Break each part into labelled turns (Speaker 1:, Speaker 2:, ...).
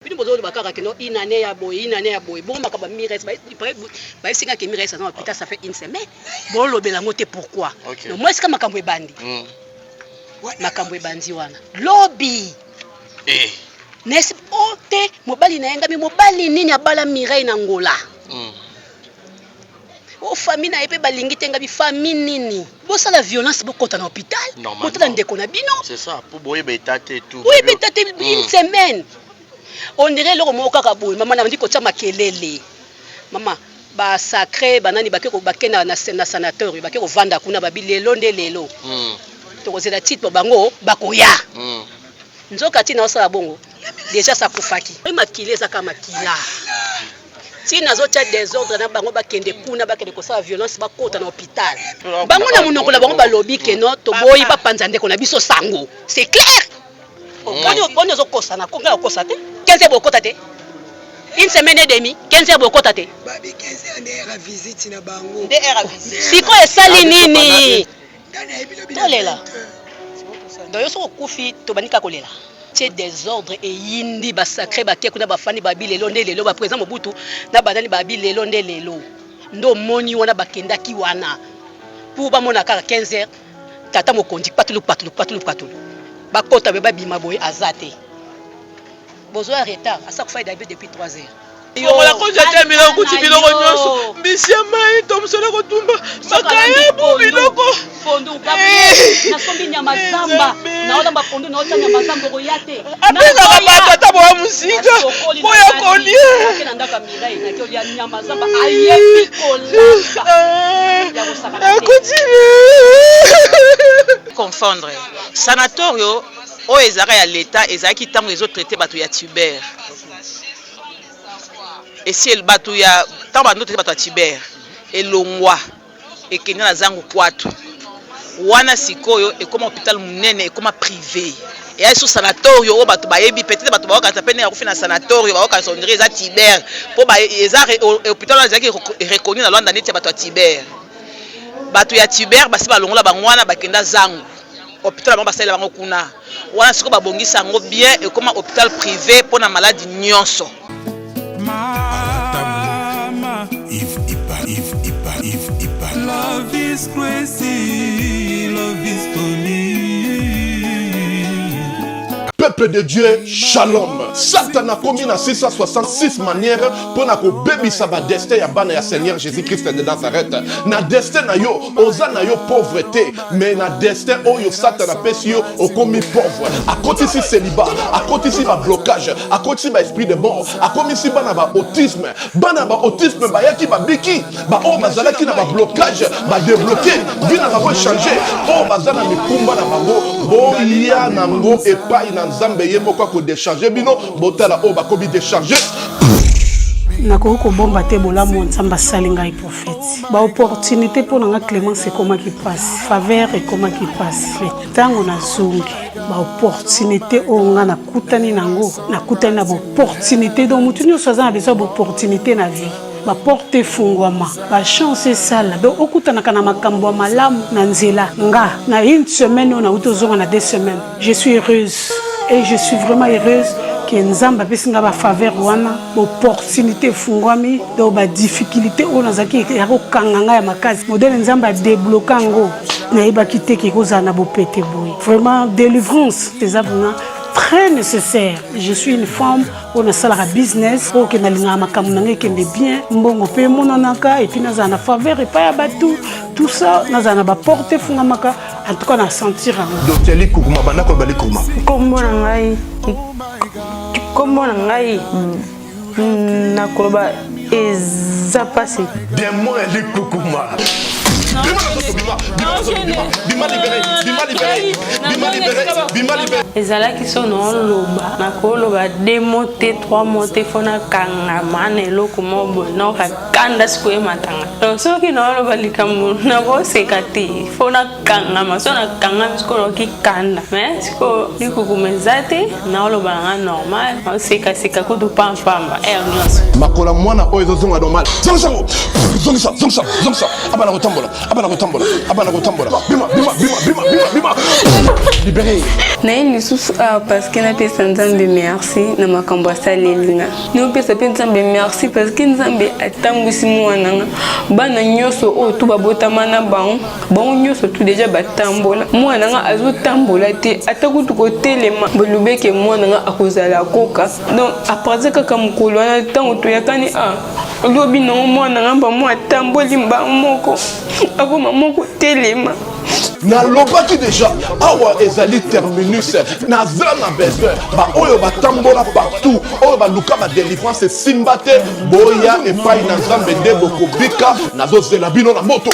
Speaker 1: Bino bozoloba kaka que non une année ya boye, une année ya boye. Bongo makambo ya Mires, bayebisi nga que Mires aza na hôpital ça fait une semaine. Bolobela yango te pourquoi?
Speaker 2: Ok.
Speaker 1: Donc moi esika makambo ebandi. Makambo ebandi wana. Lobi.
Speaker 2: Eh.
Speaker 1: Nesi o te mobali na ye ngami mobali nini abala Mireille na Angola. O famille na ye pe balingi te ngabi famille nini? Bosala violence bokota na hôpital.
Speaker 2: Normalement.
Speaker 1: Botala ndeko na bino.
Speaker 2: C'est ça, po boyeba état te tout.
Speaker 1: Boyeba état te une semaine. On dirait eloko moko kaka boye mama nabandi kotia makelele. Mama ba sacré banani bake ko bake na, na, na sanatorium bake kovanda kuna babi lelo nde lelo. Tokozela titre bango bakoya. Nzoka tina osala bongo déjà ça kufaki. Makila eza kaka makila. Tina azotia désordre na bango bakende kuna bakende kosala violence bakota na hôpital. Bango na monoko na bango balobi ke non toboyi bapanza ndeko na biso sango. C'est clair. Boni boni ozokosa na konga okosa te. 15 heures bokota te. Une semaine et demie, 15 heures bokota te.
Speaker 3: Babi 15 heures nde heure ya visite na bango.
Speaker 4: Nde heure ya visite.
Speaker 1: Sikoyo esali nini?
Speaker 3: Nga nayebi lobi na
Speaker 1: Tolela.
Speaker 3: 20 heures.
Speaker 1: Donc yo soki okufi tobandi kaka kolela. Tie desordre eyindi ba sacré bake kuna bafandi babi lelo nde lelo ba président Mobutu na banani babi lelo nde lelo nde omoni wana bakendaki wana pour bamona kaka 15 heures tata mokonzi patulu patulu patulu patulu bakota boye babima boye aza te bozwa retard asa kufa dabi depuis 3 heures.
Speaker 5: Fongola congélateur biloko kuti biloko nyonso mbisi ya mai thomson akotumba makayabu biloko
Speaker 1: Pondu Gabriel nasombi nyama zamba naolamba pondu naotya nyama zamba okoya te
Speaker 5: apesaka bato ata boya mosika mpo ya kolia
Speaker 1: na ndako ya Mireille nake olia nyama zamba ayebi kolamba ya kosakana te.
Speaker 5: akotile
Speaker 4: Confondre sanatorio oyo ezalaka ya l'etat ezalaki ntango ezotraite bato ya tuber esi bato ya ntango bando traite bato ya tuber elongwa ekende na zango kwatu wana sikoyo ekoma hôpital monene ekoma privé eya lisusu sanatorio oyo bato bayebi peut-être bato baokanisa mpe ndenge akufi na sanatorio baokanisa on dirait eza tiber mpo eza hôpital wana ezalaki reconnu na Luanda neti ya bato ya tiber. Bato ya tiber basi balongola bango wana bakenda zango hôpital bango basalela bango kuna wana sikoyo babongisa yango bien ekoma hôpital privé mpona maladi nyonso.
Speaker 6: Mama,
Speaker 7: Yves Ipa, Yves Ipa, Yves Ipa.
Speaker 6: love is crazy, love is funny.
Speaker 8: Peuple de Dieu, shalom. Satan akomi na 666 manières mpona kobebisa badestin ya bana ya Seigneur Jésus-Christ de Nazareth. Na destin na yo, oza na yo pauvre te, mais na destin oyo Satan apesi yo, okomi pauvre. Akotisi célibat, akotisi ba blocage, akotisi ba esprit de mort, akomisi bana ba autisme. Bana ba autisme bayaki babiki, ba oyo bazalaki na ba blocage, ba débloqué, vie na bango changer. Oyo baza na mikumba na bango, boya nango epai na Nzambe ye moko akodécharge bino, botala oyo bakomi décharge.
Speaker 9: Nakoki kobomba te bolamu oyo Nzambe asali ngai prophète. Ba opportunité mpo na nga Clemence ekomaki mpasi, faveur ekomaki mpasi. Mais ntango nazongi ba opportunité oyo nga nakutani nango, nakutani na ba opportunité. Donc motu nyonso aza na besoin ya ba opportunité na vie. Ba porte efungwama, ba chance esala. Donc okutanaka na makambo ya malamu na nzela. Nga na une semaine oyo nauti ozonga na 2 semaines, je suis heureuse et je suis vraiment heureuse que Nzambe apesi nga ba faveur wana, ba opportunité efungwami. Donc ba difficulté oyo nazalaki ya kokanga nga ya makasi, modèle Nzambe a débloquer yango, nayebaki te ke ekozala na bopete boye. Vraiment délivrance eza vraiment très nécessaire. Je suis une femme oyo nasalaka business, oyo ke nalingaka makambo na ngai ekende bien, mbongo mpe emonanaka, et puis nazala na faveur epai ya bato, tout ça, nazala na baporte efungamaka. En tout cas na sentir yango.
Speaker 8: Docteur Likukuma, banda koloba Likukuma.
Speaker 10: Kombo na ngai, kombo na ngai nakoloba eza pasi.
Speaker 8: Démon ya Likukuma. Bima na nzoto, bima, bima na nzoto, bima, bima libéré, bima libéré, bima libéré, bima libéré.
Speaker 10: Ezalaki so naoloba, nakoloba 2 mots te, 3 mots te, fo nakangama na eloko moko boye, naoka kanda sikoyo ematanga. Donc soki naoloba likambo nakoseka te, fo nakangama, so nakangami sikoyo naoki kanda. Mais sikoyo likukuma eza te, naoloba nanga normal, naosekaseka kutu pampamba heure nyonso.
Speaker 8: Makola mwana oyo ezozonga normal. Zongisa yango. Zongisa, zongisa, zongisa. Abana kotambola. Abanda kotambola, abanda kotambola. Bima, bima, bima, bima, bima, bima. Libéré.
Speaker 10: Naye lisusu awa parceke napesa Nzambe merci na makambo asaleli nga. Naopesa mpe Nzambe merci parceke Nzambe atambwisi mwana nga. Bana nyonso oyo tu babotama na bango, bango nyonso tu deja batambola. Mwana nga azotambola te, ata kutu kotelema. Bolobeke mwana nga akozala koka. Donc à partir kaka mokolo wana ntango toyakani a ah, lobi nango mwana nga mba mwa atamboli mba moko akoma moko telema.
Speaker 8: Nalobaki deja awa ezali terminus, naza na besoin baoyo batambola partout, oyo baluka badelivrance esimba te, boya epai na Nzambe nde bokobika. Nazozela bino na moto.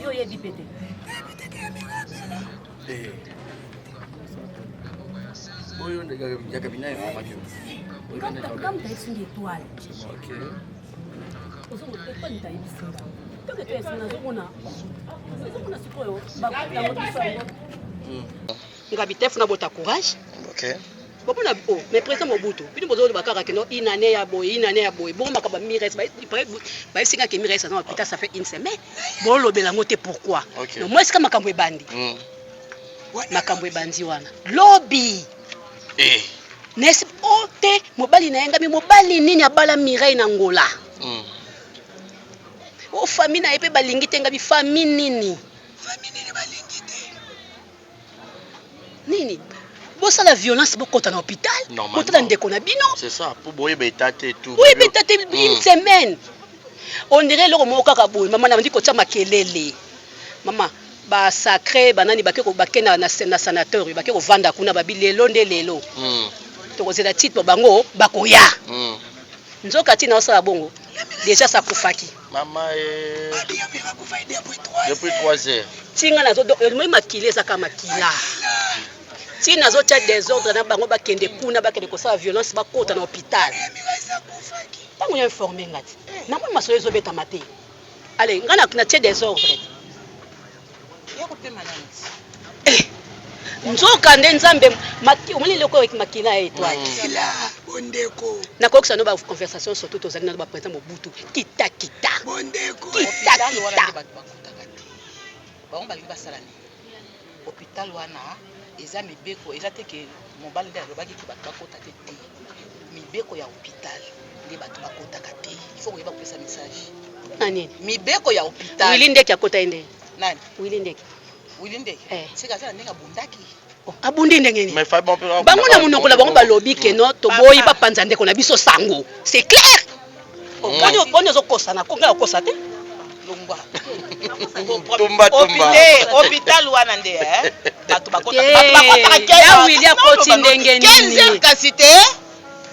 Speaker 1: Yo oyebi pe te.
Speaker 2: Oyo ya kabina information.
Speaker 1: Comme t'as une étoile.
Speaker 2: Ok.
Speaker 1: Ozomona étoile tayebisi nga. Tango étoile esinga nazomona. Nazomona sikoyo bakutango biso yango. Ngabi te funa bota courage.
Speaker 2: Ok.
Speaker 1: Bomona oh, mais président Mobutu, bino bozoloba kaka que non une année ya boye, une année ya boye. Bongo makambo ya Mires, bayebisi nga que Mires aza na hôpital ça fait une semaine. Bolobela yango te pourquoi?
Speaker 2: Ok.
Speaker 1: Donc moi esika makambo ebandi. Makambo ebandi wana. Lobi.
Speaker 2: Eh.
Speaker 1: Nesi o te mobali na ye ngami mobali nini abala Mireille na Angola. O famille na ye pe balingi te ngabi famille nini?
Speaker 3: Famille nini balingi te?
Speaker 1: Nini? Bosala violence bokota na hôpital, botala ndeko na bino.
Speaker 2: C'est ça, po boyeba état te tout.
Speaker 1: Boyeba état te une semaine. On dirait eloko moko kaka boye, mama na bandi kotia makelele. Mama ba sacré banani bake ko bake na na, na sanateur bake kovanda kuna babi lelo nde lelo. Tokozela titre bango bakoya. Nzoka tina osala bongo déjà ça kufaki.
Speaker 2: Mama eh. Depuis 3 heures.
Speaker 1: Tinga nazo do moi makila eza kaka makila. Ti nazo tia désordre na bango bakende kuna bakende kosala violence bakota na hôpital. Tango yo informe nga ti. Na moi masolo ezobetama te. Allez, nga na tie désordre. Eh, nzoka nde Nzambe omoni eloko oyo makila ya étoile.
Speaker 3: Makila bondeko.
Speaker 1: Nakokisa no ba conversation surtout tozali na ba président Mobutu kita kita.
Speaker 3: Bondeko.
Speaker 1: Kita kita.
Speaker 4: Bango balingi basala nini? Hôpital wana eza mibeko, eza te ke mobali nde alobaki ke bato bakota te te. Mibeko ya hôpital nde bato bakotaka te. Il faut koyeba kopesa message.
Speaker 1: Na nini?
Speaker 4: Mibeko ya hôpital.
Speaker 1: Willy Ndeke akota ye ndenge.
Speaker 4: Nani?
Speaker 1: Willy Ndeke.
Speaker 4: Willy Ndeke.
Speaker 1: Eh.
Speaker 4: Sika aza na ndenge abundaki.
Speaker 1: Abundi ndenge nini?
Speaker 2: Mais Fabien mpe
Speaker 1: Bango na monoko na bango balobi ke no toboyi bapanza ndeko na biso sango. C'est clair. Boni boni ozokosana, ko ngai okosa te.
Speaker 4: Longwa.
Speaker 2: Tumba tumba.
Speaker 4: Hôpital wana nde eh. Bato bakota.
Speaker 1: Te.
Speaker 4: Bato bakotaka 15
Speaker 1: Ya Willy akoti ndenge nini?
Speaker 4: 15 heures kasi te.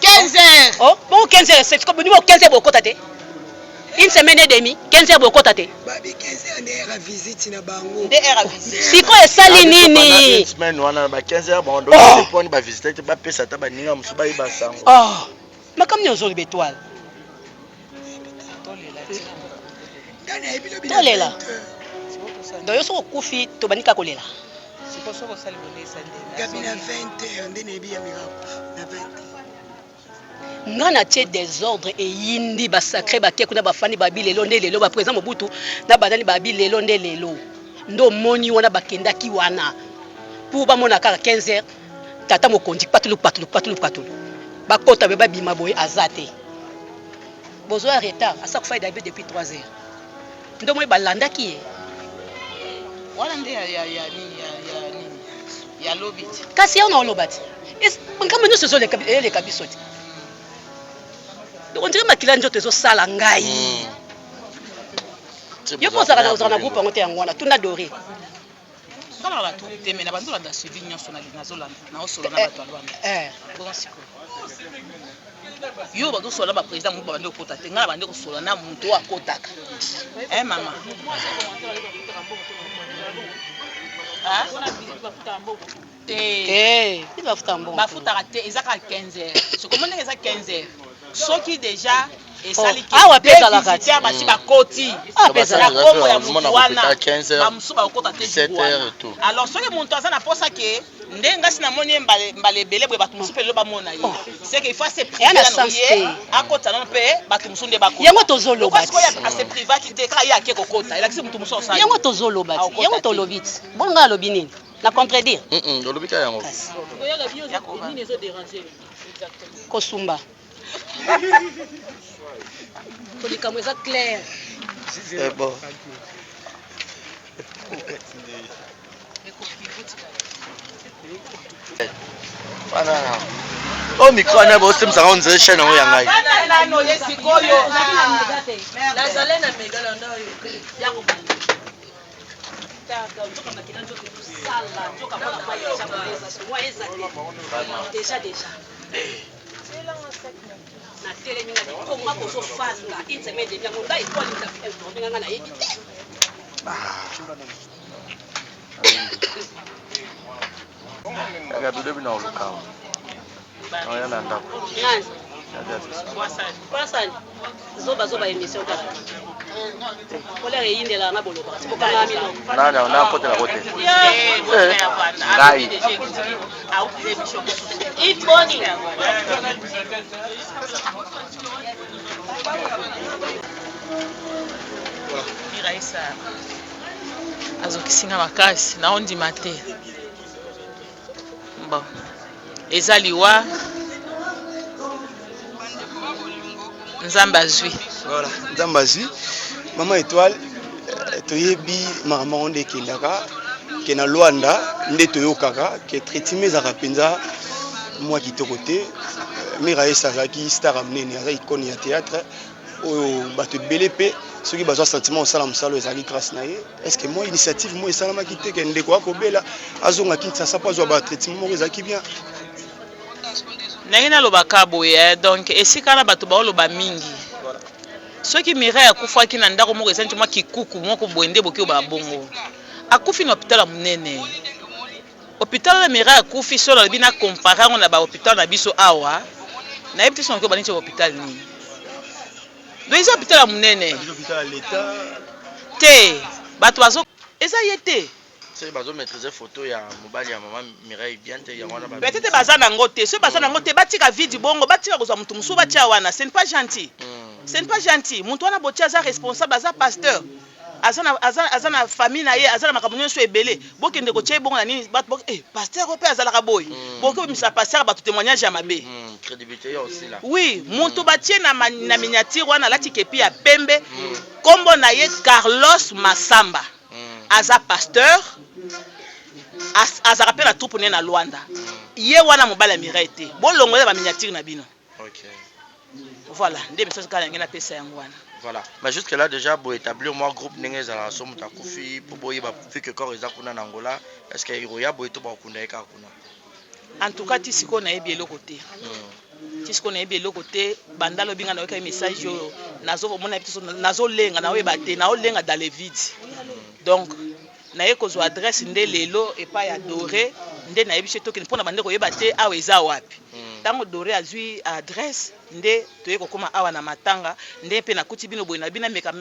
Speaker 4: 15 heures.
Speaker 1: Oh, bongo 15 heures, c'est comme bino 15 heures bokota te. Une semaine et demie, 15 heures bokota te.
Speaker 3: Babi 15 heures nde heure ya visite na bango.
Speaker 4: Nde heure ya visite.
Speaker 1: Sikoyo esali nini?
Speaker 2: Une semaine wana ba 15 heures bon donc oh. poni ba visite te ba pesa ata baninga mosusu bayeba sango.
Speaker 1: Oh. Makambo nini ozoloba étoile? Tolela. Donc yo soki okufi tobandi kaka kolela.
Speaker 3: Gabi na 20 heures nde nayebi ya miracle na 20 heures.
Speaker 1: Nga na tie desordre eyindi ba sacre bake kuna bafandi babi lelo nde lelo ba président Mobutu na banani babi lelo nde lelo nde omoni wana bakendaki wana pour bamona kaka 15 heures tata mokonzi patulu patulu patulu patulu bakota be babima boye aza te bozwa retard asa kufa dabi depuis 3 heures nde omoni balandaki ye
Speaker 4: wana nde ya ya ya nini ya ya nini Ya lobi te.
Speaker 1: Kasi yango naoloba te. Ngambo nyonso ezoleka eleka biso te. Donc on dirait makila nzoto ezosala ngai. Yo mpo ozalaka na ozalaka na groupe yango te yango wana tuna Dore.
Speaker 4: Nga na ba troupe te mais na bandi olanda suivi nyonso na nazolanda naosolola na bato ya Luanda.
Speaker 1: Eh.
Speaker 4: Bongo sikoyo. Yo bazo solola na ba president mosusu babandi kokota te nga na bandi kosolola na moto oyo akotaka. Eh mama. Hein? Te.
Speaker 1: Te. Bafutaka mbongo.
Speaker 4: Bafutaka te eza kaka 15 heures. Soki omoni ndenge eza 15 heures. Soki dejà esali
Speaker 1: Oh, awa pe ezalaka te.
Speaker 4: visiteur basi bakoti
Speaker 1: Awa pe ezalaka.
Speaker 4: na kombo ya
Speaker 2: Mona
Speaker 4: motu wana
Speaker 2: kopeta 15 heures,
Speaker 4: bamosusu bakokota te
Speaker 2: 17
Speaker 4: jour wana.
Speaker 2: heures et tout.
Speaker 4: Alors soki moto aza na posa ke nde nga si namoni ye mbala mbala ebele boye bato mosusu mpe lelo bamona ye c'est que il faut ase
Speaker 1: Eya
Speaker 4: priver
Speaker 1: na
Speaker 4: nano
Speaker 1: sens
Speaker 4: ye
Speaker 1: te.
Speaker 4: akota nano mpe bato mosusu nde bakota.
Speaker 1: Yango tozoloba
Speaker 4: Lokola
Speaker 1: te.
Speaker 4: sikoyo ase privaki te kaka ye ake kokota elakisi moto mosusu osali
Speaker 1: Yango tozoloba te.
Speaker 4: Akokota
Speaker 1: Yango
Speaker 4: te.
Speaker 1: tolobi te. Bongo ngai alobi nini? Na contredire.
Speaker 2: Olobi kaka yango.
Speaker 1: Kosumba. Po likambo eza clair.
Speaker 2: Eh bon. Wana. Oh micro wana bosemisaka on dirait chaîne yango ya ngai.
Speaker 4: Bana nano ye sikoyo.
Speaker 1: Déjà déjà. Natelemi na likoma kozofanda une semaine demi yango ngai étoile informe nga nayebi te.
Speaker 2: Kaka bilobi na oluka. Oya na ndako.
Speaker 1: Nani? Kwasani. Zoba zoba émission kaka. Kolera eyindelaka na bolobaka tikokanga minoko.
Speaker 2: Nani na kotela kote.
Speaker 4: Eh,
Speaker 2: Ngai.
Speaker 1: Itboni.
Speaker 4: Miraisa azokisi nga makasi naondima te bon eza liwa nzambe azwi
Speaker 11: Voilà, Nzambe azwi mama étoile toyebi makambo yango nde ekendaka ke na Luanda nde toyokaka ke traitement ezalaka mpenza mwa kitoko te. Miraesa azalaki star ya monene, aza icône ya théâtre oyo bato ebele mpe soki bazwa sentiment kosala mosala oyo ezalaki grâce na ye. Est ce que mwa initiative moko esalamaki te ke ndeko akobela azonga Kinshasa mpo azwa ba traitement moko ezalaki bien?
Speaker 4: Ndenge nalobaka boye eh, donc esika na bato baoloba mingi soki Mireille akufaki na ndako moko eza neti mwa kikuku moko boye nde boki obala bongo akufi na hôpital ya monene hôpital wana Mireille akufi soki nalobi na compare yango na ba hôpital na biso awa nayebi te soki nakoki neti hôpital nini donc eza hôpital ya monene te bato bazo eza ye te.
Speaker 2: Soki bazo maitriser photo ya mobali ya maman Mireille bien te yango wana ba
Speaker 4: Peut-etre baza nango te soki baza nango te batika vide bongo batika kozwa mutu mosusu batia wana ce n'est pas gentil ce n'est pas gentil mutu wana botie aza responsable aza pasteur aza na aza aza na famille na ye aza na makambo nyonso ebele bokende kotia ye bongo na nini bato eh pasteur oyo pe azalaka boye bokoki kobimisa pasteur ya bato témoignage ya mabe
Speaker 2: crédibilité ya osila
Speaker 4: oui mutu batie na, na miniature wana alati kepi ya pembe kombo na ye Carlos Massamba aza pasteur azalaka pe na troupe ne na Luanda ye wana mobali ya Mireille te bolongola ba miniature na bino
Speaker 2: okay.
Speaker 4: Voilà nde message kaka nange napesa yango wana.
Speaker 2: Voilà mais jusque là déjà bo établir moi groupe ndenge ezalaka so moto akufi po boyeba vu que corps eza kuna na Angola est ce que ekoya boye to bakokunda ye kaka kuna?
Speaker 4: En tout cas ti sikoyo nayebi eloko te. Ti sikoyo nayebi eloko te banda lobi nga nayokaki message oyo nazo mona biso nazo lenga naoyeba te nao lenga dans le vide donc naye kozwa adresse nde lelo epai ya Dore nde nayebi se tokende mpo na bande koyeba te awa eza wapi ntango Dore azwi adresse nde toye kokoma awa na matanga nde mpe nakuti bino boye nabi nameka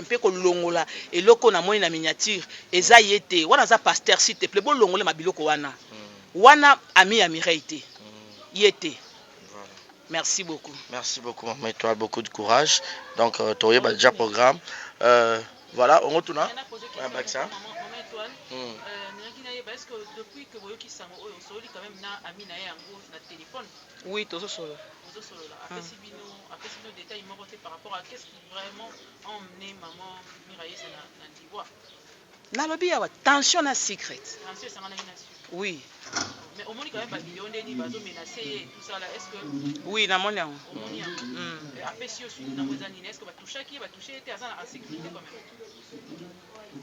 Speaker 4: mpe kolongola eloko namoni na miniature eza ye te wana aza pasteur s'il te plaît bolongole ma biloko wana wana ami ya Mireille te ye te merci beaucoup.
Speaker 2: Merci beaucoup maman Etoile, beaucoup de courage. Donc euh, toyeba déjà programme. Euh, voilà, on retourne. Ouais, bakisa.
Speaker 4: Oui, tozosolola. Nalobi awa tension na secret. Oui.
Speaker 5: Mais omoni quand même ba video ndeni bazo menacer ye tout ça là est-ce que
Speaker 4: Oui, namoni yango.
Speaker 5: Omoni yango. Apesi yo suite nango eza nini? Est-ce que ba touchaki ye, ba toucher ye te aza en sécurité quand même?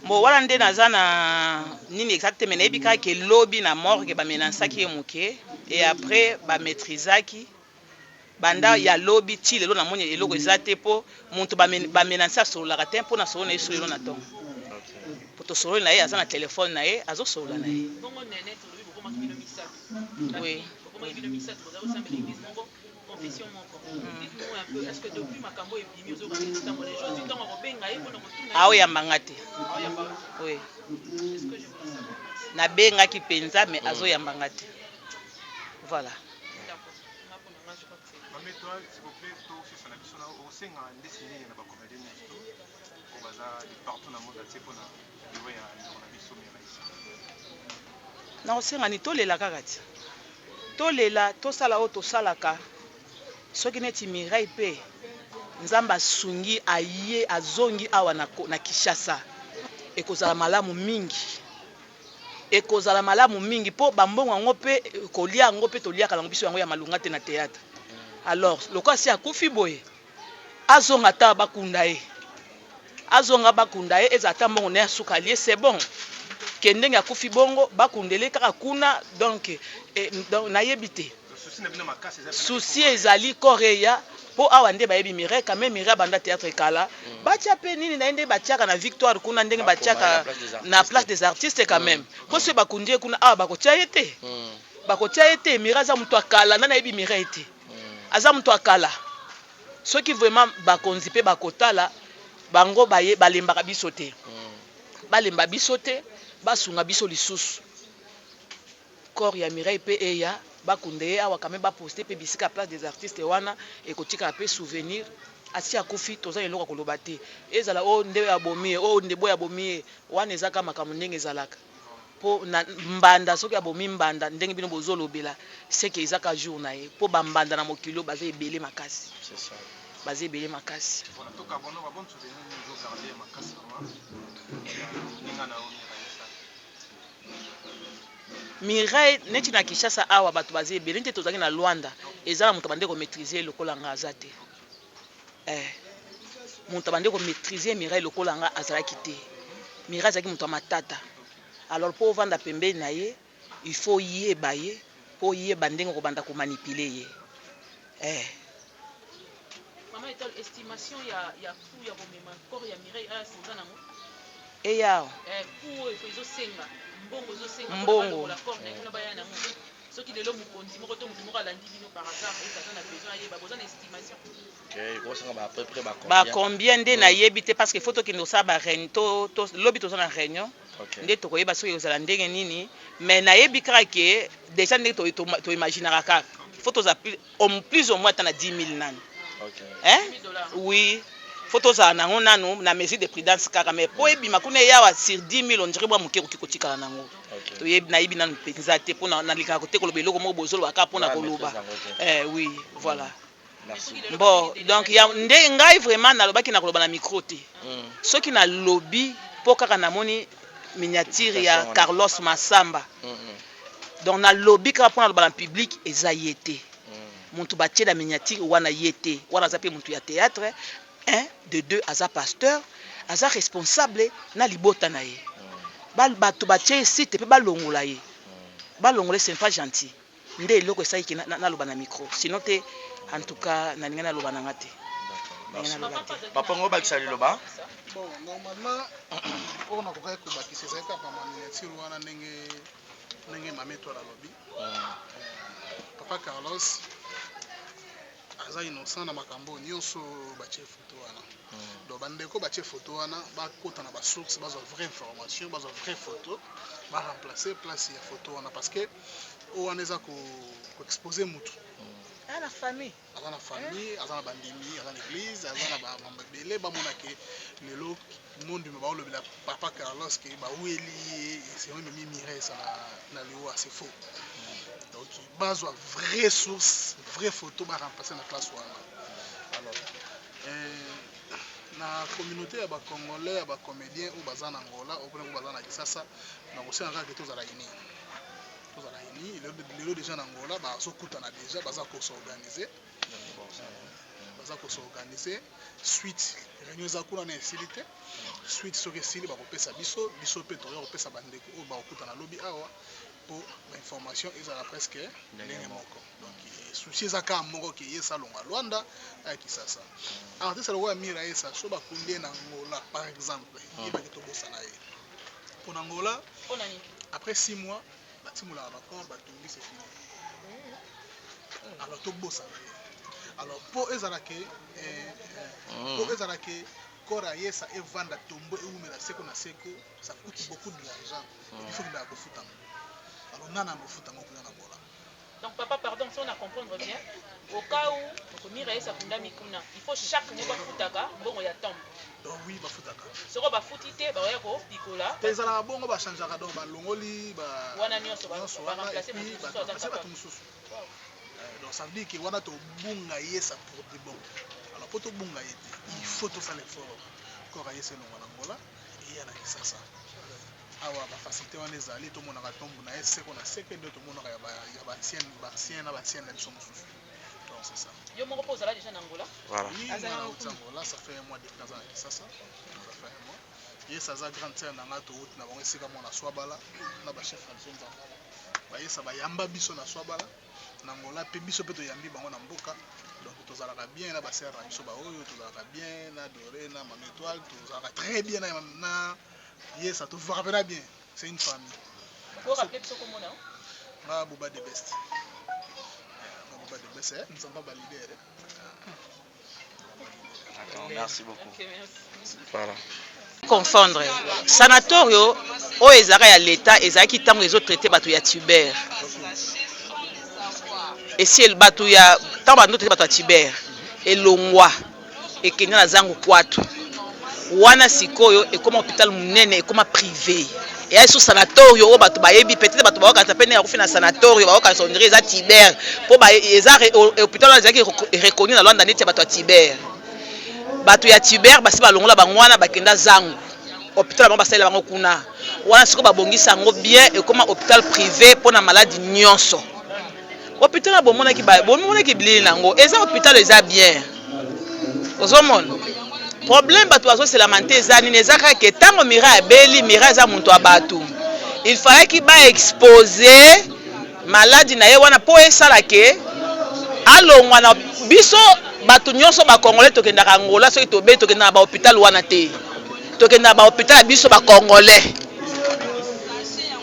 Speaker 4: Bon wana nde naza na nini exact mais nayebi kaka ke lobi na morgue ba menacaki ye moke et après ba maîtrisaki banda ya lobi ti lelo namoni eloko eza te po mutu ba menace asololaka te po na solo na ye so lelo na tongo po tosololi na ye aza na telephone na ye azosolola na ye.
Speaker 5: Bongo Nenette olobi bokomaki bino misatu
Speaker 4: Oui.
Speaker 5: bokomaki bino misatu bozali kosambela eglise moko confession moko dites nous un peu est ce que depuis makambo oyo ebimi ozoyoka ndenge ezotambola Josi ntango akobenga ye mpona kotuna ye
Speaker 4: Aoyamba nga te.
Speaker 5: Aoyamba yo te.
Speaker 4: Oui.
Speaker 5: Est ce que je voulais savoir merci.
Speaker 4: Nabengaki penza mais azoyamba nga te. Voilà.
Speaker 5: D'accord. Nga pona nga je crois que c'est
Speaker 12: Mama Etoile, s'il vous plaît, tosisa na biso na osenga ndesi nini na ba comediens nyonso to oyo baza de partout na monde entier mpona liwa ya ndeko na biso Mireille.
Speaker 4: Nakosenga nini tolela kaka ti tolela tosala oyo tosalaka soki neti Mireille pe Nzambe asungi aye azongi awa na, na Kinshasa ekozala malamu mingi Ekozala malamu mingi po ba mbongo yango pe kolia yango pe toliaka nango biso yango ya malonga te na theatre alors lokola asi akufi boye azonga ata bakunda ye azonga bakunda ye ezala ata mbongo naye ya suka alie c'est bon ke ndenge akufi bongo bakundele ye kaka kuna donc donc nayebi te. Souci ezali corps eya po awa nde bayebi Mireille quand meme Mireille abanda theatre kala batia pe nini naye nde batiaka na victoire kuna ndenge batiaka na place des artistes quand meme po soki bakundi ye kuna awa bakotia ye te bakotia ye te Mireille aza mutu ya kala nani ayebi Mireille te aza mutu ya kala soki vraiment bakonzi pe bakotala bango baye balembaka biso te balemba biso te basunga biso lisusu. Corps ya Mireille pe eya bakunda ye awa quand meme ba poste pe bisika ya place des artistes wana ekotikala pe souvenir asi akufi toza na eloko ya koloba te ezala oh nde abomi ye oh nde boye abomi ye wana eza kaka makambo ndenge ezalaka po na mbanda soki abomi mbanda ndenge bino bozolobela seke eza kaka jour na ye po ba mbanda na mokili oyo baza ebele makasi baza ebele makasi. Mireille neti na Kinshasa awa batu baza ebele neti tozalaki na Luanda eza na mutu abandi ko maitriser ye lokola nga aza te eh mutu abandi ko maitriser Mireille lokola nga azalaki te Mireille azalaki mutu ya matata alors po ovanda pembeni na ye il faut oyeba ye po oyeba ndenge okobanda ko manipuler ye eh.
Speaker 5: Maman Etoile estimation ya ya cout ya komema corps ya Mireille aya oza nango?
Speaker 4: Eya awa.
Speaker 5: Eh cout oyo ezo senga mbongo ezo senga pona
Speaker 4: Mbongo.
Speaker 5: balongola corps naye kuna baya nango soki lelo mokonzi moko to mutu moko alandi bino par hasard ete aza na besoin ayeba boza na estimation?
Speaker 2: Okay, ekosenga ba à peu près ba combien?
Speaker 4: Ba combien nde nayebi te parce que faut tokende kosala ba reunion to, to lobi toza na reunion
Speaker 2: Okay.
Speaker 4: nde tokoyeba soki ekozala ndenge nini mais nayebi kaka ke dejà ndenge to, to, to imaginaka kaka faut tozala plus, au, plus au moins ata na 10 000 nanu
Speaker 2: Okay.
Speaker 4: hein? Oui faut tozala nango nanu na mesure de prudence kaka mais po ebima kuna eyawa sur 10 000 on dirait mwa moke ekoki kotikala nango
Speaker 2: Okay.
Speaker 4: toyebi nayebi nanu mpenza te mpo nalingaka te koloba eloko moko bozoloba kaka mpo na
Speaker 2: Ouais,
Speaker 4: koloba
Speaker 2: maîtrise yango te.
Speaker 4: eh, oui voilà
Speaker 2: Merci.
Speaker 4: Bon donc ya nde ngai vraiment nalobaki nakoloba na micro te soki nalobi po kaka namoni miniature ya Carlos Massamba donc nalobi kaka po naloba na public eza ye te mutu batie na miniature wana ye te wana aza pe mutu ya theatre un de deux aza pasteur aza responsable na libota na ye bato batie ye site pe balongola ye balongola ye ce n'est pas gentil Nde eloko esali ke naloba na micro sinon te en tout cas nalingi naloba na nga te. Nalingi naloba te.
Speaker 2: Papa ngo bakisa liloba.
Speaker 13: Bon, normalement oyo nakokaki kobakisa ezali kaka ba miniature wana ndenge ndenge mame Etoile alobi. Papa Carlos aza innocent na makambo oyo nyonso batie photo wana. Donc bandeko batie photo wana bakota na ba source bazwa vraie information, bazwa vraie photo, ba remplacer place ya photo wana parce que oyo wana eza ko expose mutu.
Speaker 4: Aza na famille.
Speaker 13: Aza na famille, aza na bandimi, aza na eglise, aza na bamambo ebele bamona ke lelo monde me baolobela papa Carlos ke baweli ye esengeli memi Mireille na liwa, c'est faux. Donc bazwa vraie source, vraie photo ba remplacer na place wana. Alors na communauté ya ba congolais ya ba comediens oyo baza na Angola oyo baza na Kisasa, nakosenga kaka ke tozala unis. Tozala uni. Lelo déjà na Angola bazokutana déjà, baza kos'organiser, baza kos'organiser. Suite réunion eza kuna na esili te. Suite soki esili, bakopesa biso, biso mpe tokoya kopesa bandeko oyo bakokutana lobi awa, mpo bainformation ezala presque ndenge moko. Donc souci eza kaka moko, ke ye salonga Lwanda aya Kisasa. Artiste lokola Mira Yesa, so bakundi ye na Angola par exemple, yebaki tobosana ye mpo na Angola. Après 6 mois batimolaka bacorps, batumbi, c'est fini. Alors tobosana ye. Alors mpo ezala ke, mpo ezala ke corps ya Yesa evanda tombo, ewumela seko na seko, ça coûte beaucoup de l'argent. Il faut kendaka kofuta ngo. Alors nana kofuta ngo kuna na Angola?
Speaker 5: Donc papa, pardon, si on a comprendre bien, au cas où Mira Yesa akundami kuna, il faut chaque mois bafutaka mbongo ya tombe?
Speaker 13: Donc oui, bafutaka.
Speaker 5: Soko bafuti te, bakoya kopikola?
Speaker 13: Te, ezalaka bongo, bachangeaka. Donc balongoli
Speaker 5: wana nyonso,
Speaker 13: nyonso wana, et puis baremplace bato mosusu. Donc ça veut dire que wana tobunga Yesa pour de bon. Alors mpo tobunga ye te, il faut tosala effort, corps ya Yesa elongwa na Angola, eya na Kisasa awa. Bafacilité wana ezali, tomonaka tombe na ye seko na seke, nde tomonaka ya baancien, baancien na baancienne na biso mosusu. Donc c'est ça.
Speaker 5: Yo moko mpo ozala déjà na Angola?
Speaker 2: Voilà.
Speaker 13: Oui, nga nauti Angola, ça fait un mois depuis naza na Kisasa, ça fait un mois. Yesa aza grande sœur na nga, touti na bango esika moko na Swabala na bachef na biso Nzambala. Bayesa bayamba biso na Swabala na Angola, mpe biso mpe toyambi bango na mboka. Donc tozalaka bien na basœur na biso baoyo, tozalaka bien na Doré, na Mama Étoile, tozalaka très bien na Yesa, tovivaka mpena bien, c'est une famille.
Speaker 5: Okorappeler biso komona?
Speaker 13: Nga Buba de Best, nga Buba de Best, Nzamba baleader.
Speaker 2: D'accord, merci beaucoup.
Speaker 5: Ok, merci.
Speaker 2: Voilà.
Speaker 4: Confondre sanatorio oyo ezalaka ya leta, ezalaki ntango ezotraite bato ya tuber esi bato ya ntango bando traite bato ya tuber, elongwa, ekende na zango kwatu wana. Sikoyo ekoma hôpital monene, ekoma privé, eya lisusu sanatorio oyo bato bayebi. Peut-être bato bakokanisa mpe ndenge akufi na sanatorio, bakokanisa on dirait eza tuber, mpo eza hôpital wana ezalaki reconnu na Lwanda neti ya bato ya tuber. Bato ya tuber basi balongola bango wana, bakenda zango, hôpital bango basalela bango kuna. Wana sikoyo babongisa yango bien, ekoma hôpital privé mpona maladi nyonso. Hôpital wana bomonaki, bomonaki bilili na yango, eza hôpital eza bien. Ozomona problème bato bazoselama te eza nini? Eza kaka ke ntango Mira abeli, Mira eza moto ya bato, il fallaki baexpose maladi na ye wana mpo esala ke alongwa na biso. Bato nyonso bacongolais tokendaka Angola, soki tobeli tokendaka na bahôpital wana te, tokendaka bahôpital ya biso bacongolais,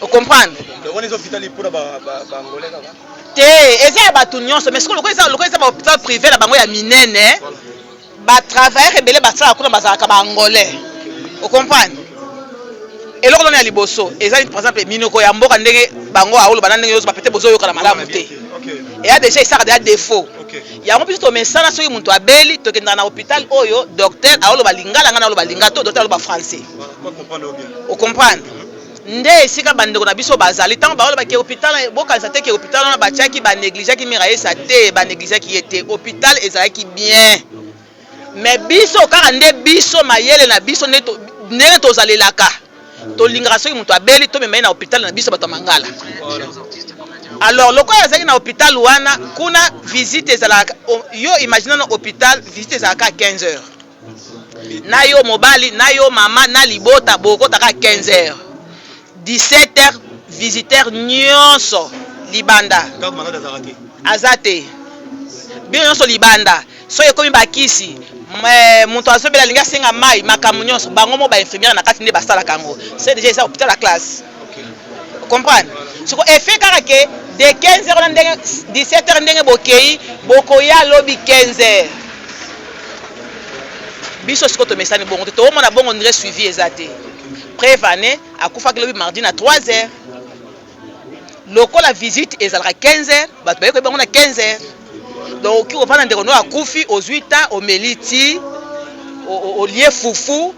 Speaker 4: ocomprendre?
Speaker 11: Wana eza hôpital mpona baangolais kaka?
Speaker 4: Te, eza ya bato nyonso, mais sikoyo lokola eza bahôpital privé na bango ya minene, batravailleur ebele basalaka kuna bazalaka baangolais, ocomprendre? Eloko nano ya liboso eza, par exemple, minoko ya mboka, ndenge bango aoloba na ndenge nyonso bapete bozoyokana malamu te, eya déjà esaka deya défaut yango. Biso tomesana, soki moto abeli tokendaka na hôpital oyo docteur aoloba lingala, ngai naoloba lingala, to docteur aloba français, ocomprendre? Nde esika bandeko na biso bazali, ntango baoloba ke hôpital, bokanisa te ke hôpital wana batiaki, banégligeaki Mira Yesa te. Banégligeaki ye te, hôpital ezalaki bien, mais biso kaka nde biso mayele na biso ndenge tozalelaka, tolingaka soki moto abeli tomema ye na hôpital na biso bato ya mangala. Alors lokola azalaki na hôpital wana, kuna visite ezalaka, yo imagine, na hôpital visite ezalaka 15 heures. Na yo mobali, na yo mama, na libota, bokotaka 15 heures, 17 heures visiteur nyonso libanda. Aza te, bino nyonso libanda. Soki ekomi bakisi, moto azobela, alingi asenga mai, makambo nyonso bango mo bainfirmière na kati nde basalaka yango. C'est déjà eza hôpital ya classe, comprendre? Siko effet kaka ke de 15 heures na ndenge 17 heures, ndenge bokei, bokoya lobi 15 heures. Biso sikoyo tomesani bongo te, toomona bongo ndire suivi eza te. Preuve ane akufaki lobi mardi na 3 heures. Lokola visite ezalaka 15 heures, bato baye koyeba bango na 15 heures. Donc okoki kovanda, ndeko no akufi, ozwi temps, omeli ti, olie fufu,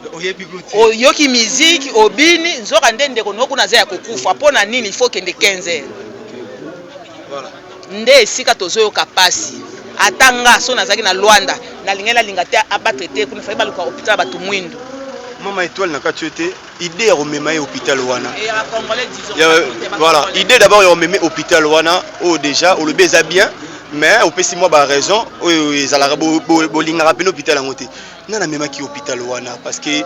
Speaker 4: oyoki miziki, obini, nzoka nde ndeko no kuna aza ya kokufa. Mpo na nini il faut okende 15 heures? Nde esika tozoyoka pasi. Ata nga so nazalaki na Lwanda, nalingai nalinga te abattre te kuna, fai baluka hôpital ya bato mwindu.
Speaker 11: Mama Etoile na kati yo te idée ya komema ye hôpital wana.
Speaker 4: Et ya congolais disons.
Speaker 11: Voilà, idée d'abord ya komema hôpital wana oyo déjà olobi eza bien mais opesi mwa ba raison oyo ezalaka bolingaka pene hôpital yango te. Nani amemaki hôpital wana parce que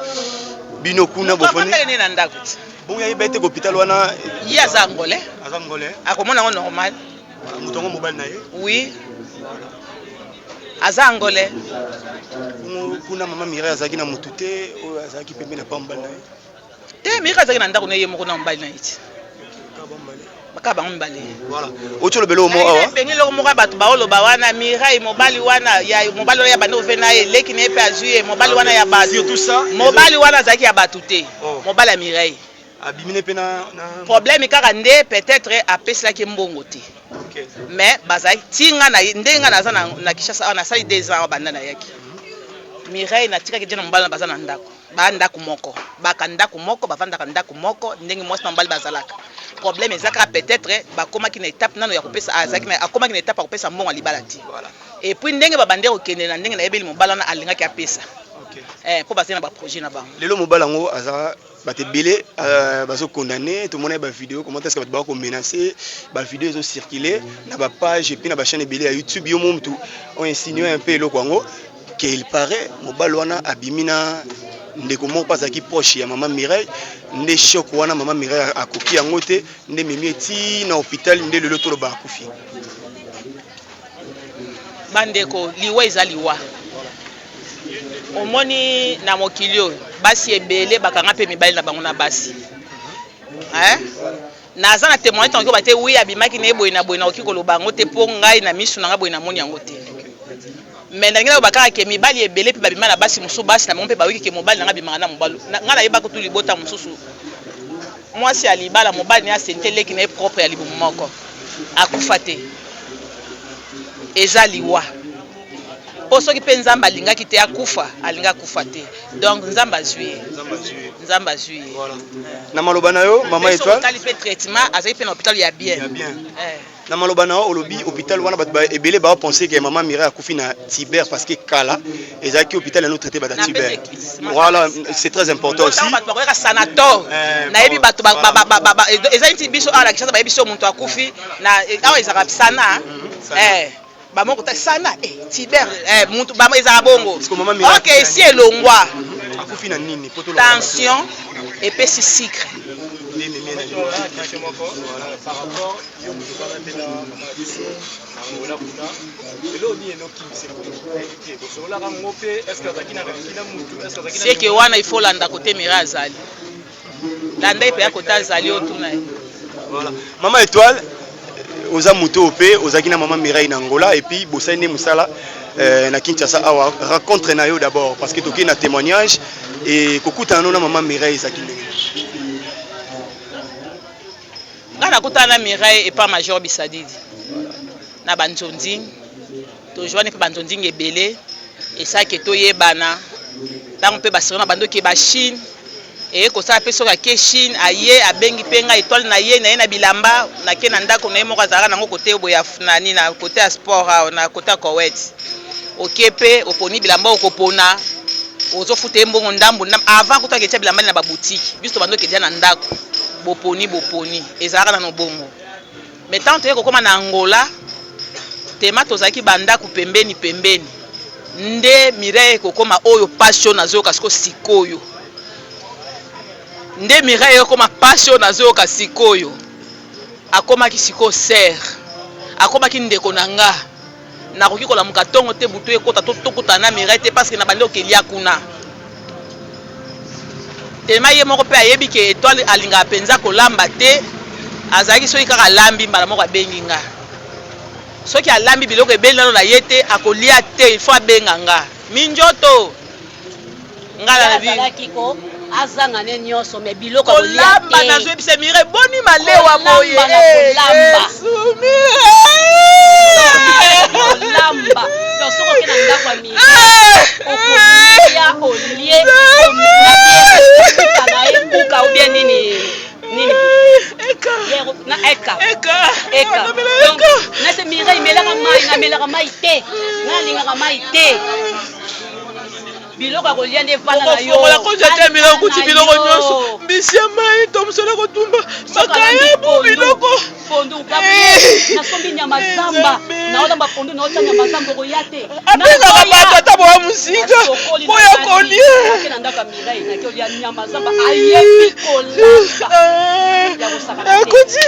Speaker 11: bino kuna
Speaker 4: bofandi na ndako ti.
Speaker 11: Bongo yayeba ete hôpital wana
Speaker 4: ye aza angolais.
Speaker 11: Aza angolais.
Speaker 4: Akomona yango normal.
Speaker 11: Moto yango mobali na ye?
Speaker 4: Oui. Aza angolais.
Speaker 11: Bongo kuna mama Mireille azalaki na motu te oyo azalaki pembeni na pa mobali na ye?
Speaker 4: Te, Mireille azalaki na ndako na ye moko na mobali na ye ti. Kaka bango mibale.
Speaker 11: Voilà. Oti olobela oyo moko awa.
Speaker 4: Penge eloko moko ya bato baoloba wana Mireille mobali wana ya mobali wana ya bandi kofe na ye leki na ye mpe azwi ye mobali wana ya bato.
Speaker 11: Surtout ça.
Speaker 4: Mobali wana azalaki ya bato te. Oh. Mobali ya Mireille.
Speaker 11: Abimi ne mpe na, na...
Speaker 4: Problème kaka nde peut-être apeselaki mbongo te.
Speaker 11: Okay.
Speaker 4: Mais bazalaki ti nga na ndenge nga naza na, na Kinshasa awa nasali 2 ans awa banda nayaki. Mireille natikaki je na mobali na baza na ndako. Ba ndako moko. Baka ndako moko, bavandaka ndako moko ndenge mwasi na mobali bazalaka. Problème eza kaka peut-être bakomaki na étape nano ya kopesa azalaki na akomaki na étape ya kopesa mbongo ya libala te. Et puis ndenge babandaki kokende na ndenge nayebeli mobali wana alingaki apesa.
Speaker 11: Okay.
Speaker 4: Eh, mpo bazali na ba projet na bango.
Speaker 11: Lelo mobali yango aza bato ebele euh, bazo condamner tomona ba vidéo comment est-ce que bato bako menacer ba vidéo ezo circuler na ba page et puis na ba chaîne ebele ya YouTube yo mo mutu on insinue un peu eloko yango que il paraît mobali wana abimi na ndeko moko mpe azalaki proche ya mama Mireille nde choc wana mama Mireille akoki yango te nde memi eti na hôpital nde lelo toloba akufi.
Speaker 4: Bandeko liwa eza liwa omoni na mokili oyo basi ebele bakanga mpe mibali na bango na basi eh? Naza na temoignage nakoki koloba te oui abimaki na ye boye na boye nakoki koloba yango te mpo ngai na misu na ngai boye namoni yango te mais nalingi naloba kaka ke mibali ebele mpe babima na basi mosusu basi na bango mpe bayoki ke mobali na ngai abimaka na mobali ngai nayeba kutu libota mosusu mwasi ya libala mobali na ye asente leki na ye propre ya libumu moko akufa te eza liwa po soki pe nzambe alingaki te akufa alingi akufa te donc nzambe azui ye nzambe azui ye
Speaker 11: voilà. na maloba na yo mama étoile
Speaker 4: otali pe traitement azali pe na hôpital ya bien, ya bien.
Speaker 11: Eh. Na maloba na yo olobi hôpital wana bato ebele ba penser que mama Mireille akufi na Tiber parce que kala ezalaki hôpital ya no traiter bato ya Tiber. Voilà, c'est très important aussi.
Speaker 4: Bato bakoyaka sanator. Eh, nayebi bato eza neti biso awa na Kinshasa bayebi so moto akufi na awa ezalaka sana. Mhm, eh. Bamoko ta sana eh Tiber eh mutu bamo ezala bongo. Ok esi elongwa.
Speaker 11: Mhm. Akufi na nini?
Speaker 4: Tension epesi sucre.
Speaker 12: Par rapport yo moto obana mpe na mama na biso na Angola kuna eloko nini enokimisa nayebi te bosololaka yango mpe est ce que azalaki na relaki na mutu est ce que azalaki
Speaker 4: na Seke wana il faut landa kote Mira azali. Landa ye mpe kote azali otuna ye.
Speaker 11: Voilà. Mama Etoile oza moto oyo mpe ozalaki na mama Mireille na Angola et puis bosali nde mosala euh, na Kinshasa awa rencontre na yo d'abord parce que tokei na témoignage et kokutana no na mama Mireille ezalaki ndenge nini?
Speaker 4: Nga nakutana na Mireille epa Major Bisadidi na ba nzonzing tojoani mpe ba nzonzing ebele esaki toyebana ntango mpe basero na bando ke ba Chine eye kosala mpe soki ake Chine aye abengi mpe ngai etoile na ye na ye na bilamba nake na ndako na ye moko azalaka nango kote boye nani na kote ya sport awa na kote ya Koweït oke mpe oponi bilamba okopona ozofuta ye mbongo ndambu ndambu avant kutu aketia bilamba na ba boutique biso tobanda oketia na ndako boponi boponi ezalaka nano bongo mais tant toye kokoma na Angola tema tozalaki ba ndako pembeni pembeni nde Mireille ekokoma oyo pasi oyo nazoyoka siko sikoyo nde Mireille ekokoma pasi oyo nazoyoka sikoyo akomaki sikoyo sœur akomaki ndeko na nga Nakoki kolamuka tongo te butu ekota to tokutana na Mireille te parce que nabandi okelia kuna. Tellement ye moko pe ayebi ke Etoile alingaka penza kolamba te, azalaki soki kaka alambi mbala moko abengi nga. Soki alambi biloko ebeli nano na ye te akolia te il faut abenga nga. Minjoto! Nga
Speaker 1: Ye
Speaker 4: nalobi
Speaker 1: azalaki ko azanga ne nionso mais biloko ya kolia
Speaker 4: kolamba
Speaker 1: te.
Speaker 4: nazoyebisa Mireille boni malewa boye
Speaker 1: Kolamba na
Speaker 4: eh,
Speaker 1: kolamba.
Speaker 4: Yesu Mireille
Speaker 1: Kolamba. Donc soki oke na ndako ya Mireille okolia olie na biere na ye kuka ou bien nini nini Biere na eka eka donc nase Mireille melaka mai namelaka mai te nga nalingaka mai te. Biloko ya kolia nde vanda na yo.
Speaker 4: Okofongola congélateur biloko okuti biloko nyonso mbisi ya mai tomsolo kotumba makayabu biloko
Speaker 1: pondu Gabriel nasombi nyama zamba naolamba pondu naotya nyama zamba okoya te
Speaker 4: Abengaka bato ata boya mosika mpo ya kolia.
Speaker 1: Nake na ndako ya Mireille nake olia nyama zamba ayebi kolamba ya kosakana te.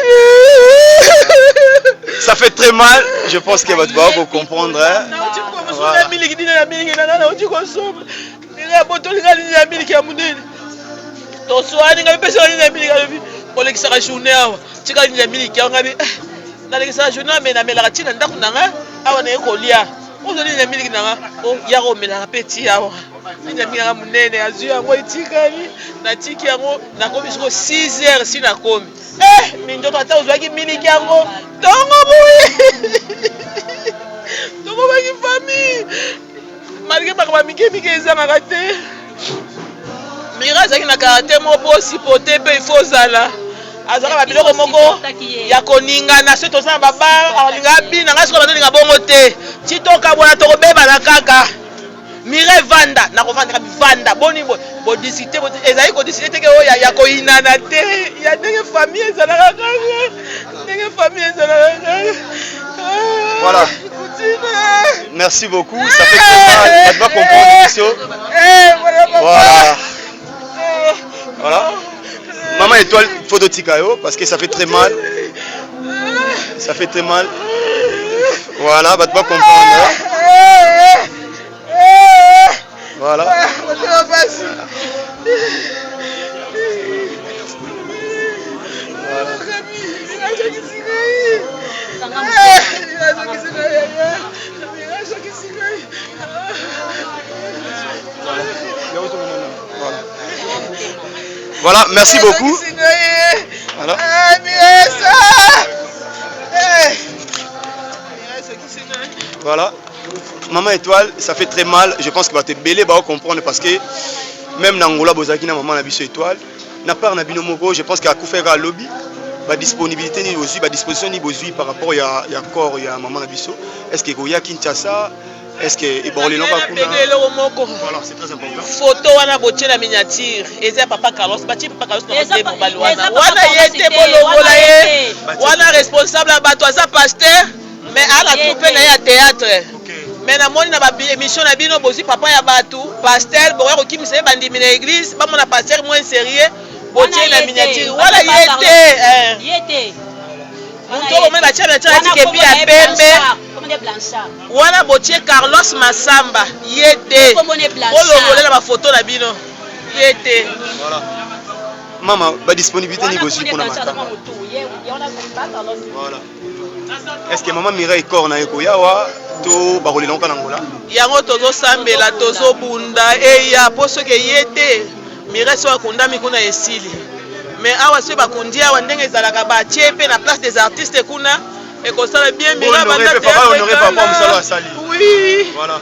Speaker 11: Ça fait très mal, je pense que bato bako comprendre. Hein.
Speaker 4: Voilà. Miliki dina na miliki na nana oti kosomba ndenge abotoli nga nini ya miliki ya monene toswani nga mipesa nga nini ya miliki alobi olekisaka journée awa tika nini ya miliki yango ngabi eh, nalekisaka journée me namelaka ti na ndako na nga awa naye kolia ozwa nini ya miliki na nga oh, yaka omelaka mpe ti awa nini ya miliki nanga monene azwi yango etikali natiki yango nakomi siko 6 heures si nakomi eh mindoto ata ozwaki miliki yango ntongo boye tokomaki famille malgre makambo ya mike mike ezangaka te mira azalaki na caractère moko po supporte mpe il faut ozala azalaka na biloko moko ya koningana soki toza na babar alinga abina ngai soki bazolinga bongo te ti tokabwana tokobebana kaka Mireille vanda nakovanda kaka vanda boni boye bodiscute ezali kodiscute teke oyo ya koyinana te ya ndenge famille ezalaka kaka ndenge famille ezalaka kaka
Speaker 11: Voilà. Merci beaucoup. Ça fait très mal. Tu vas comprendre, monsieur. Voilà. Voilà. Maman étoile, photo tikayo, parce que ça fait très mal. Ça fait très mal. Voilà, bah, tu vas comprendre. Hein. Voilà. Voilà, merci beaucoup. Voilà. Voilà. Maman Étoile, ça fait très mal. Je pense que bato ebele ba comprendre parce que même na Angola bozalaki na maman na biso Étoile. Na part na bino moko, je pense que akufaka lobi. Ba disponibilité ni bozui, ba disposition ni bozui par rapport ya ya corps ya maman na biso. Est-ce que ekoya Kinshasa? Est-ce que eborelonga kuna?
Speaker 4: Eloko moko.
Speaker 11: Voilà, c'est très important.
Speaker 4: Photo wana botie na miniature eza ya papa Carlos, batie papa Carlos na motema mobali wana. Wana ye te bolongola ye. Wana responsable ya bato aza pasteur mais ala troupe na ye ya théâtre. Mais namoni na ba émission na bino bozwi papa ya bato pasteur bokoya kokimisa ye bandimi na église bamona pasteur moins sérieux botie na miniature wana ye te. Moto oyo bomoni batia na tia kepi ya pembe wana botie Carlos Masamba ye te bolongolela ba photo na bino ye te.
Speaker 11: Mama ba disponibilité ni bozwi mpona matanga. Voilà. Est-ce que maman Mireille corps na ye koya wa to bakolela ngo na Angola?
Speaker 4: Yango tozosambela tozobunda eya po soki eye te Mireille soki akundami kuna esili mais awa soki bakundi awa ndenge ezalaka batie pe na place des artistes kuna ekosala bien Mireille abanda théâtre oui
Speaker 11: voilà.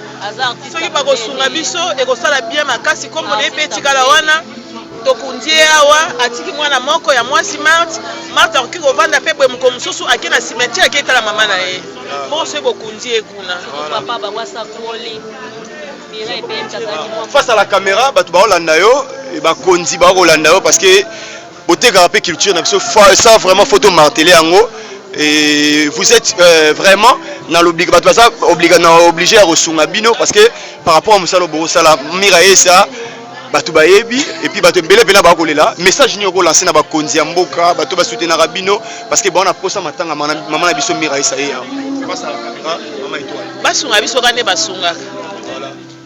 Speaker 4: Soki bakosunga biso ekosala bien makasi kombo na ye pe etikala wana tokundi ye awa atiki mwana moko ya mwasi Marthe Marthe akoki kovanda pe boye mokolo mosusu ake na cimetière ake etala mama na ye bongo soki bokundi ye kuna
Speaker 1: papa bango asakoli
Speaker 11: Face à la caméra bato baolanda yo bakonzi bakolanda yo parce que botekaka mpe culture na biso ça vraiment faut tomartele yango et vous êtes euh, vraiment na l'oblig bato baza obliga na obligé ya kosunga bino parce que par rapport à mosala bokosala mira esa bato bayebi et puis bato ebele mpena bakolela message nini okolanse na bakonzi ya mboka bato basoutenaka bino parce que baona posa matanga mama na biso mira esa ye awa face à la caméra mama étoile
Speaker 4: basunga biso kaka nde basungaka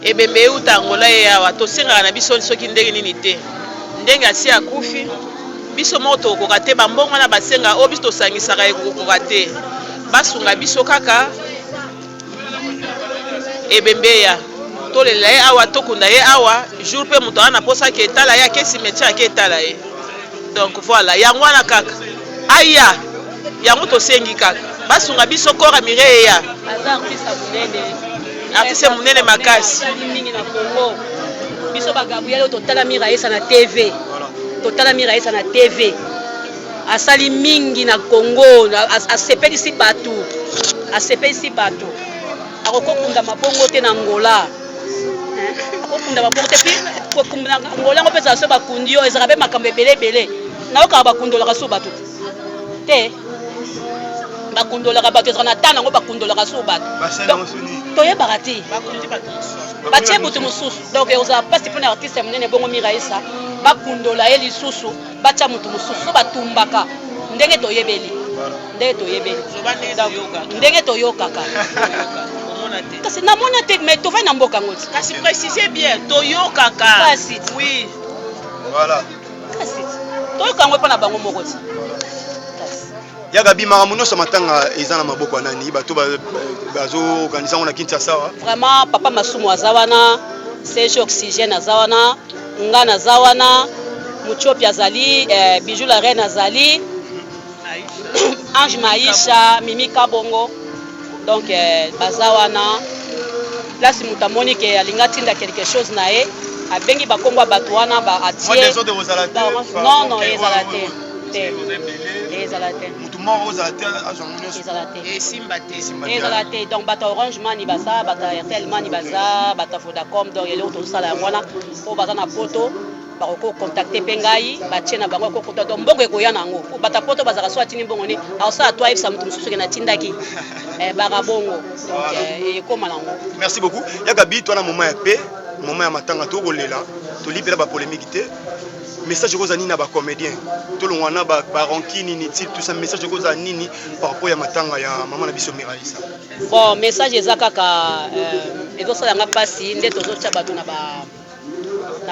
Speaker 4: ebembe euta Angola ye awa tosengaka na biso soki ndenge nini te ndenge asi akufi biso moko tokokoka te bambongo wana basenga oyo biso tosangisaka ekokoka te basunga biso kaka ebembe eya tolela ye awa tokunda ye awa jour mpe moto aza na mposa ake etala ye ake cimetière ake etala ye donc voilà yango wana kaka aya yango tosengi kaka basunga biso kora Mireille eya
Speaker 1: aza artiste ya monene
Speaker 4: artiste ya monene makasi
Speaker 1: asali mingi na Congo biso ba Gabriel oyo totala Miraesa na TV totala Miraesa na TV asali mingi na Congo asepelisi bato asepelisi bato akokokunda mabongo te na Angola. bakunda babongo te. Puis Angola yango mpe ezala so bakundi yo, ezalaka mpe makambo ebele ebele. Nayokaka bakundolaka so bato te, bakundolaka bato, ezalaka na temps nango, bakundolaka so bato, toyebaka te, batie moto mosusu. Donc ekozala mpasi mpona artiste ya monene bongo Miraisa, bakundola ye lisusu, batya moto mosusu. So batumbaka ndenge toyebeli, ndenge toyebeli, ndenge toyokaka, kasi namona te, mais tovandi na mboka yango ti.
Speaker 4: Kasi précise bien, toyokaka.
Speaker 1: Kasi
Speaker 4: oui.
Speaker 11: Voilà.
Speaker 1: Kasi toyoka yango epa na bango moko ti.
Speaker 11: Yaka bi makambo nyonso matanga eza na maboko ya nani? Bato bazoorganiser yango na Kinshasa?
Speaker 1: Vraiment, papa Masumu aza wana, CG Oxygène aza wana, nga naza wana, Mutiopi azali, Bijou la Reine azali, Ange Maisha, Mimi Kabongo. Donc baza wana. Place moto amoni ke alingi atinda quelque chose na ye, abengi bakombo ya bato wana, ba atie. Non, non, ezala te, te, ezala te.
Speaker 11: Motu moko ozala te azwa yango nyonso.
Speaker 1: Ezala te.
Speaker 4: Esimba te.
Speaker 1: Ezala te. Donc bato ya Orange Money baza, bato ya Airtel Money baza, bato ya Vodacom. Donc eloko tozosala yango wana, oyo baza na poto bakoki kocontacter mpe ngai, batie na bango akokota. Donc mbongo ekoya na yango. Bato ya poto bazalaka so atindi mbongo ni akosala to ayebisa moto mosusu ke natindaki baka bongo. Donc ekóma nango.
Speaker 11: Merci beaucoup, yaka bi to na moment ya paix, moment ya matanga, tokolela, tolipela bapolémique te. Message ekozala nini na bacomédien? Tolongwa na barancune inutile, tout ça. Message ekozala nini par rapport ya matanga ya mama na biso Miraisa?
Speaker 1: Bon, message eza kaka, ezosala nga mpasi nde tozotya bato na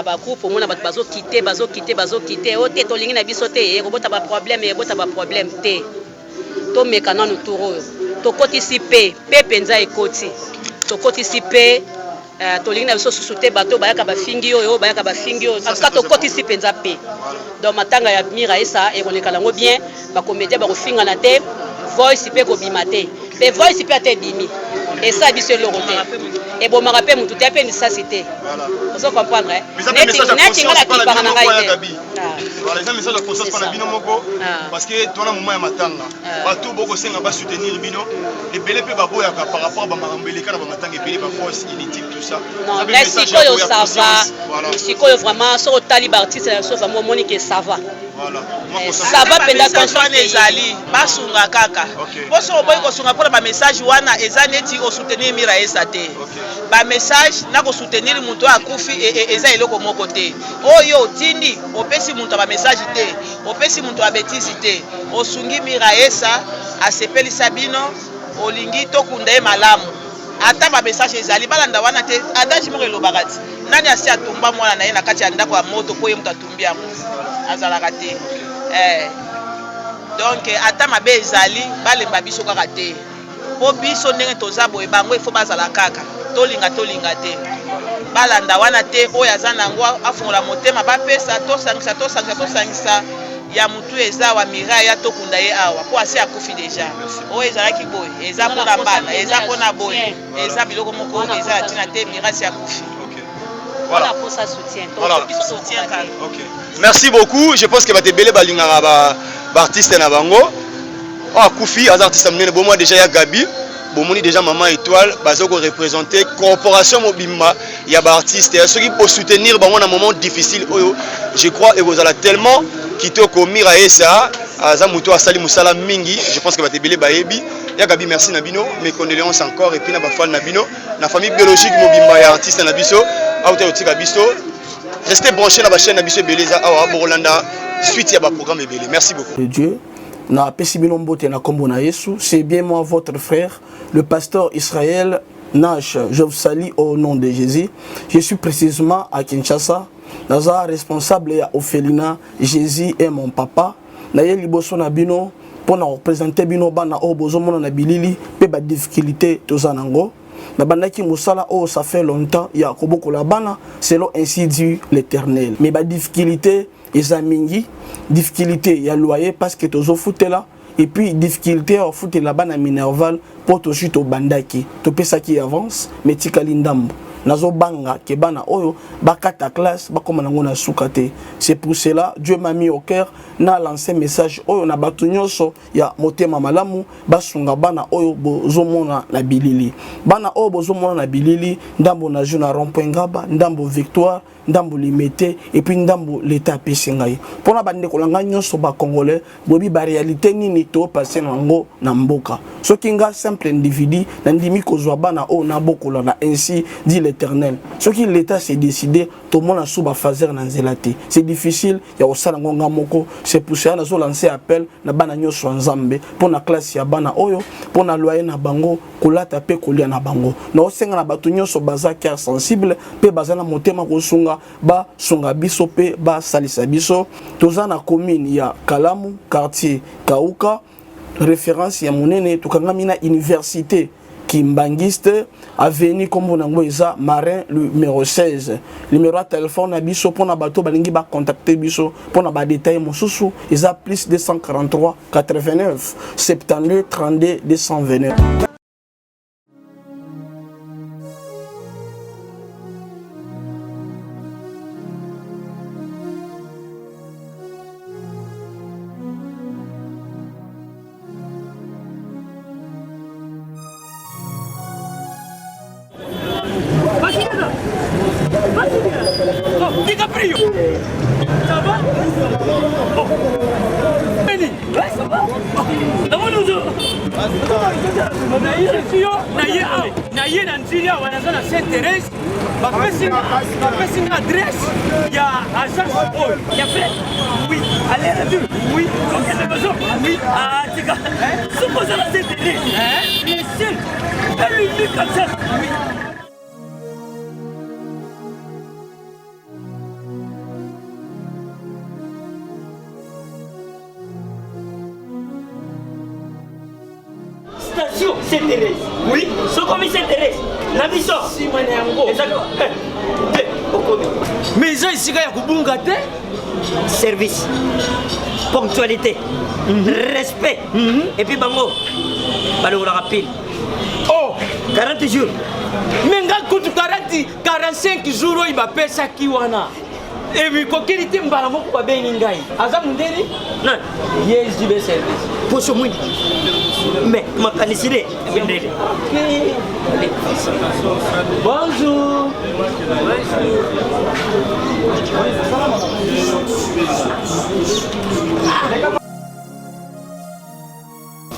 Speaker 1: bagroupe. Omona bato bazokite, bazokite, bazokite o te, tolingi na biso te, ekobota baproblème, ekobota baproblème te. Tomeka nanu tour oyo, tokotisi mpe mpe mpenza ekoti, tokotisi mpe. Tolingi na biso susu te bato bayaka bafingi oyo, bayaka bafingi oyo. En tout cas tokotisi mpenza mpe. Donc matanga ya Mira esa ekoleka nango bien, bacomédien bakofingana te, voice mpe kobima te, mpe voice mpe ata ebimi esala biso eloko te, ebomaka mpe motu te, mpe lisasi te. Ozo comprendre? Neti nga nakipaka na ngai te.
Speaker 11: Voilà, eza message ya conscience mpona bino moko, parce que twana moment ya matanga, bato bokosenga basoutenir bino ebele mpe baboyaka par rapport bamakambo eleka na bamatanga ebele, bavoice inutile, tout ça.
Speaker 1: Non, mais sikoyo ça va. Sikoyo vraiment, soki otali baartiste na biso, vraiment omoni ke ça va. Ça va mpenza.
Speaker 4: Conscience wana ezali, basunga kaka, mpo soki oboyi kosunga mpona bamessage wana, eza neti osoutenir Miraesa te. Bamessage na kosoutenir moto oyo akufi eza eloko moko te. Oyo otindi, opesi moto ya bamessage te, opesi moto ya betise te. Osungi Miraesa, asepelisa bino, olingi tokunda ye malamu. Ata bamessage ezali, balanda wana te. Adage moko elobaka ti nani asi atumba mwana na ye na kati ya ndako ya moto mpo ye moto atumbi yango azalaka te. Donc ata mabe ezali, balemba biso kaka te, mpo biso ndenge toza boye, bango ifo bazala kaka tolinga tolinga te, balanda wana te. Oyo aza nango afungola motema, bapesa, tosangisa, tosangisa, tosangisa ya motu eza awa. Mirai tokunda ye awa mpo asi akufi déjà. Oyo ezalaki boye, eza mpona bana, eza mpona boye, eza biloko moko eza ya ntina te. Mirai asi akufi.
Speaker 11: Voilà.
Speaker 1: Soutien.
Speaker 11: Voilà.
Speaker 4: Soutien kaka.
Speaker 11: Ok. Merci beaucoup. Je pense que bato ebele balingaka ba baartiste na bango. Oyo akufi aza artiste monene. Bomoi déjà ya Gabi, bomoni déjà Mama Étoile, baza koreprésente corporation mobimba ya baartiste. Soki bosoutenir bango na moment difficile oyo, je crois ekozala tellement kitoko. Mira Esa aza moto asali mosala mingi, je pense que bato ebele bayebi ya Gabi. Merci na bino, mes condoléances encore, et puis na bafane na bino, na famille biologique mobimba ya artiste na biso auta kotika biso. Restez branché na bachaîne na biso ebele eza awa, bokolanda suite ya baprogramme ebele. Merci beaucoup.
Speaker 14: De Dieu, napesi bino mbote na kombo na Yesu. C'est bien moi, votre frère, le pasteur Israël Nash. Je vous salue au nom de Jésus. Je suis précisément à Kinshasa, naza responsable ya orphelinat Jésus est mon papa. Naye liboso na bino mpona koprésenter bino bana oyo bozomona na bilili mpe badifficulté toza nango. Nabandaki mosala oyo ça fait longtemps ya kobokola bana selon ainsi dit l'Éternel, mais badifficulté eza mingi. Difficulté ya loyer parce que tozofutela, et puis difficulté ya kofutela bana minerval mpo tozwi, tobandaki, topesaki avance mais tikali ndambo. Nazobanga ke bana oyo bakata classe bakoma nango na suka te. C'est pour cela Dieu m'a mis au cœur na lancer message oyo na bato nyonso ya motema malamu basunga bana oyo bozomona na bilili. Bana oyo bozomona na bilili, ndambo na jeu na rond-point Ngaba, ndambo Victoire, ndambo Limete et puis ndambo l'État apesi ngai. Mpona bandeko na ngai nyonso ba Congolais, boyebi ba réalité nini to passer na yango na mboka. Soki nga simple individu nandimi kozwa bana oyo nabokola na ainsi dit l'Éternel. Soki l'État s'est décidé, tomona sous ba phaser na nzela te. C'est difficile ya kosala yango nga moko. C'est pour cela nazo lancer appel na bana nyonso ya Nzambe mpona classe ya bana oyo, mpona loyer na bango, kolata mpe kolia na bango. Naosenga na bato nyonso baza cœur sensible mpe baza na motema kosunga, basunga biso mpe basalisa biso. Toza na commune ya Kalamu, quartier Kauka, référence ya monene. Tokangami na université Kimbanguiste, avenue kombo nango eza Marin numéro 16. Numéro ya téléphone na biso mpona bato balingi bacontacte biso mpona badetail mosusu eza plus 243 89 72 32 229.
Speaker 15: DiCaprio Ça va? Oh. Beni. Ouais, ça va? Namoni ozo. Naye awa, naye na nzili awa naza na Sainte Thérèse. Bapesi bapesi nga adresse ya agence oyo. Ya frère. Oui, allez retour. Oui, okende besoin. Oui, ah tika. Soki oza na Sainte Thérèse, le seul et l'unique agence. Oui.
Speaker 16: Station Sainte Thérèse. Oui, sokomi Sainte Thérèse. Na biso.
Speaker 15: Sima na yango.
Speaker 16: Ezali eh, te okomi.
Speaker 15: Mais eza esika ya kobunga te.
Speaker 16: Service, ponctualité, respect. Et puis bango balongolaka pile.
Speaker 15: Oh,
Speaker 16: 40 jours.
Speaker 15: Mais nga kutu 40 45 jours oyo bapesaki wana. Emikokeli te mbala moko babengi ngai. Aza mundeli?
Speaker 16: Nani?
Speaker 15: Ye JB service.
Speaker 16: Poso mwindi. Mais makanisi nde mindele.
Speaker 15: Bonjour.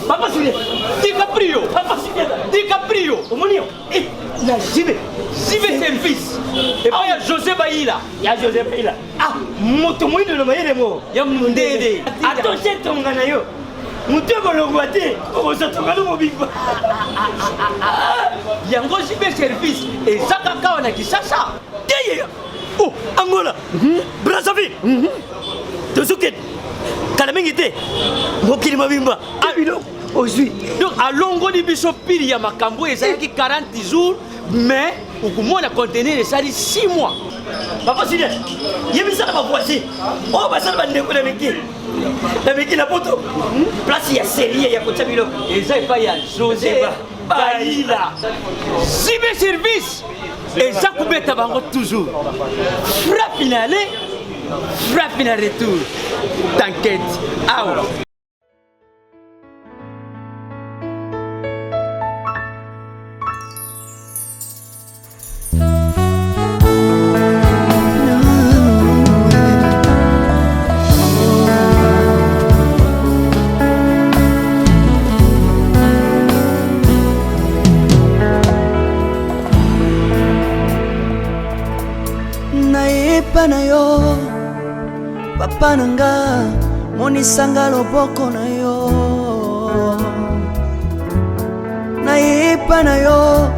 Speaker 16: Papa Julien.
Speaker 15: DiCaprio.
Speaker 16: Papa Julien.
Speaker 15: DiCaprio.
Speaker 16: Omoni yo. Eh, na JB.
Speaker 15: JB service. Epai ya José Bayila.
Speaker 16: Ya José Bayila. Ah, moto moyindo na mayele mo.
Speaker 15: Ya mundele.
Speaker 16: Atoshe tonga na yo. Moto ekolongwa te, okozwa tonga no mobimba.
Speaker 15: Yango JB service eza kaka awa na Kinshasa.
Speaker 16: Te ye. Oh, Angola. Brazzaville. Tozokende. Kala mingi te. Mokili mobimba. Ah, biloko ozwi.
Speaker 15: Donc alongoli biso pili ya makambo ezalaki 40 jours mais okomona conteneur esali 6 mois.
Speaker 16: Papa Julien, yebisa na bavoisin oyo basala bandeko na mikili na mikili na poto place ya serie ya kotia biloko
Speaker 15: eza epai ya José Bayila. Sibe service eza kobeta bango toujours frappe na aller, frappe na retour. T'inquiète awa.
Speaker 17: Nayepa na yo papa na nga, monisanga loboko na yo. Nayepa na yo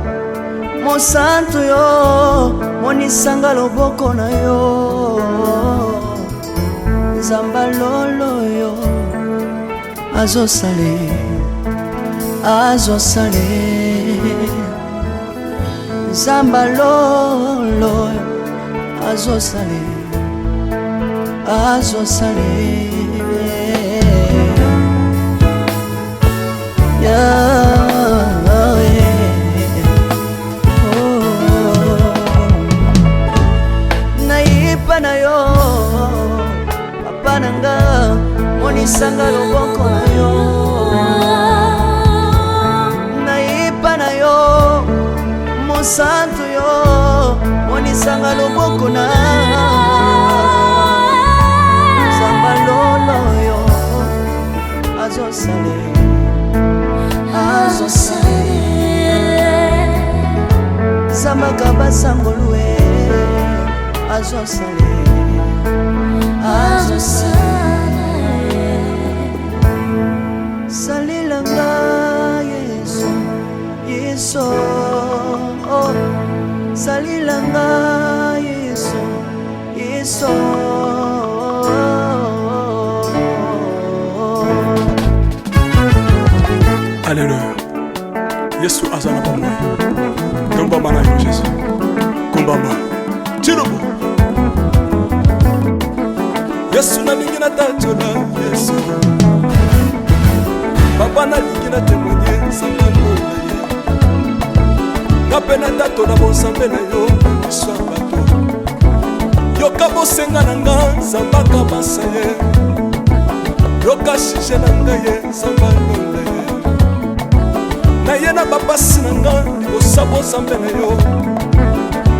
Speaker 17: mosantu yo, monisanga loboko na yo. Nzamba lolo yo azosale, azosale. Nzamba lolo azosale, azosale. Yeah, oh. Monisanga loboko na Nzambe lolo yo azosale azosale Nzambe akabasangolu e azosale azosale Salelanga Yesu Yesu oh. Salelanga Yesu Yesu.
Speaker 6: Alleluya Yesu aza na bomoi. Tombama na yo Jésus, kumbama tilobo. Yesu nalingi natatola Yesu, papa nalingi na témoigne nzambe lola ye, nga mpe natatola bonzambe na yo na miso ya bato. Yoka bosenga na nga nzambe akabasa ye, yoka sujet na ngai ye nzambe alola ye, naye na bapasi na nga libosa bonzambe na yo,